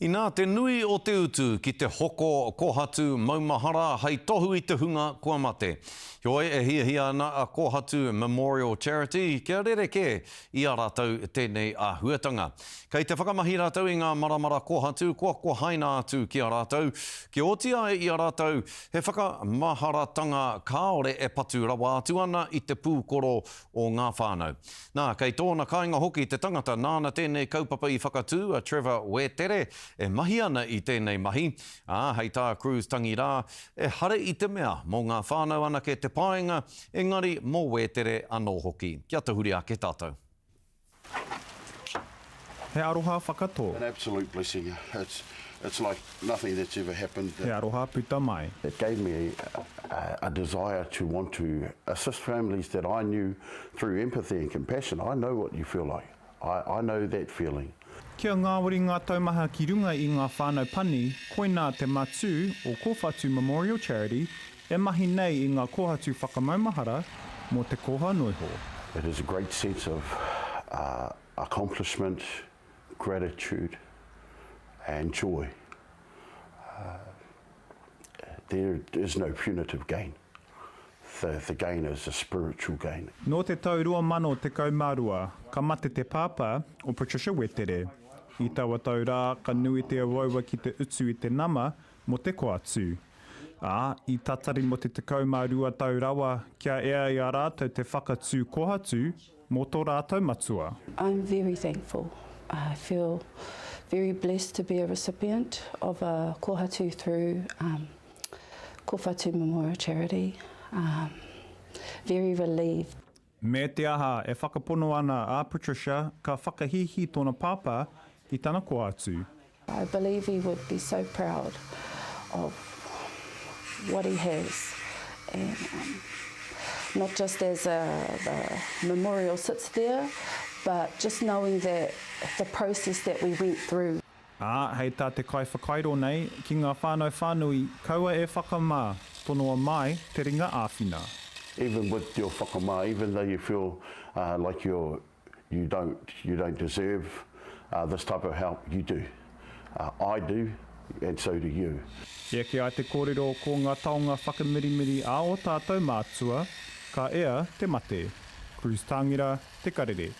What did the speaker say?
Inā te nui o te utu ki te hoko kohatu maumahara hei tohu i te hunga kua mate. Heoi, e hiahia ana a Kohatu Memorial Charity kia rerekē i a rātou tēnei āhuatanga. Kei te whakamahi rātou i ngā maramara kohatu kua kohaina atu ki a rātou, kia oti ai i a rātou he whakamaharatanga kāore e patu rawa atu ana i te pūkoro o ngā whānau. Nā, kei tōna kāinga hoki te tangata nāna tēnei kaupapa i whakatū, a Trevor Wētere, e mahi ana i tēnei mahi, ā, hei tā Cruz Tangirā, ehara i te mea mō ngā whānau anake te painga, engari mō Wētere anō hoki. Kia tahuri ake tātou. He aroha whakatō. An absolute blessing. It's it's like nothing that's ever happened. He aroha puta mai. It gave me a, a desire to want to assist families that I knew through empathy and compassion. I know what you feel like. I, I know that feeling. Kia ngāwari ngā taumaha ki runga i ngā whānau pani, koinā te matū o Kōwhatu Memorial Charity e mahi nei i ngā kōhatu whakamaumahara mō te koha noiho. It is a great sense of accomplishment, gratitude and joy. There is no punitive gain. The, the gain is a spiritual gain. Nō te tau 2012, ka mate te pāpā o Patricia Wetere. I taua tau rā, ka nui te uaua ki te utu i te nama mō te koatu. Ā, i tatari mō te 12 tau rawa kia ea i a rātou te whakatū kohatu mō tō rātou matua. I'm very thankful. I feel very blessed to be a recipient of a kohatu through um, Kowhatu Memorial Charity. Um, very relieved. Me te aha, e whakapono ana a Patricia ka whakahīhī tōna pāpā i tana koa atu. I believe he would be so proud of what he has and um, not just as a, the memorial sits there, but just knowing that the process that we went through. Ā, hei tā te kaiwhakairo nei, ki ngā whānau whānui, kaua e whakamā, tonoa mai te ringa āwhina. Even with your whakamā, even though you feel like you're, you don't, you don't deserve this type of help, you do. I do, and so do you. I eke ai te kōrero ko ngā taonga whakamirimiri a ō tātou mātua, ka ea te mate. Cruz Tāngira, Te Karere.